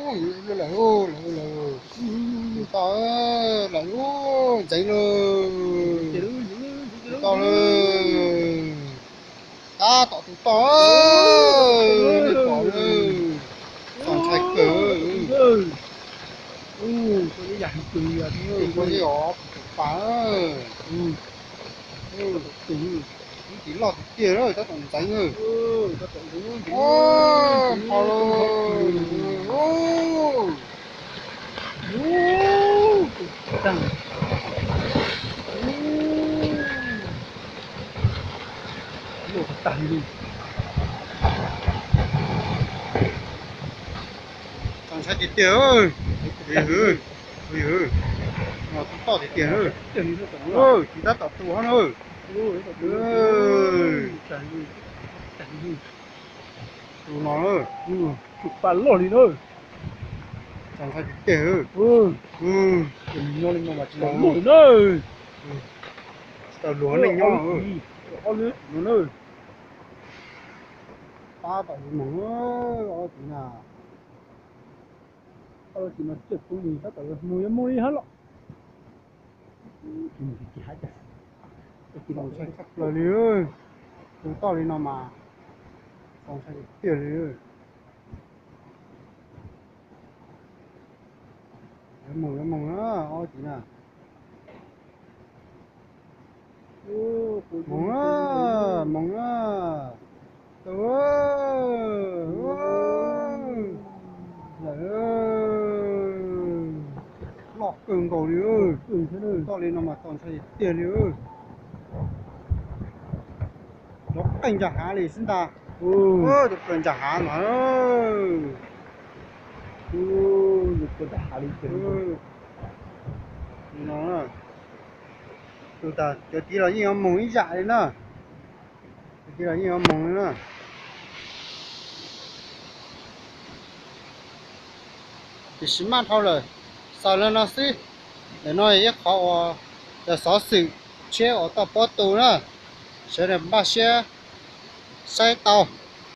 Lawm, lawm, lawm, lawm, lawm, lawm, lawm, ntxeev lawm, tus toj lawm, tab tom tus toj, nej pom lawm, txaus ntshai kawg. Ua yam tus pas, tus tim loj tiag tiag lawm, tab tom ntxeev lawm, npau lawm. Txaus ntshai tiag tiag, yawg, yawg, no tus toj tiag tiag, tus tab tom tus hov na, tus no, tus pas loj li na, txaus ntshai tiag tiag, nyob li no mas tsis tau luag na, tsis tau luag nej nyob, ob lub no na, tab tom yuav moog, ob tug na, ob tug no coj tub li tab tom yuav moog, yuav moog li hab los. Txaus ntshai tshaj plaws li, tus toj li no mas txaus ntshai tiag tiag li. Yuav moog, yuav moog na, ob tug na. Moog na, moog na. Tau lawm, loj kawg nkaus li, toj li no mas txaus ntshai tiag li. Cov qeej ncaj hav li xwb ntag, cov qeej ncaj hav ntag. Cov tiv los yeej yuav moog ib yam li na, cov tiv los yeej yuav moog li na. Tiam sis maj dhau lawm, xaus li no xwb. Ntawm no ib qhov uas yog xov xwm tshiab uas toj pob tu na, sawv daws npaj siab saib tau.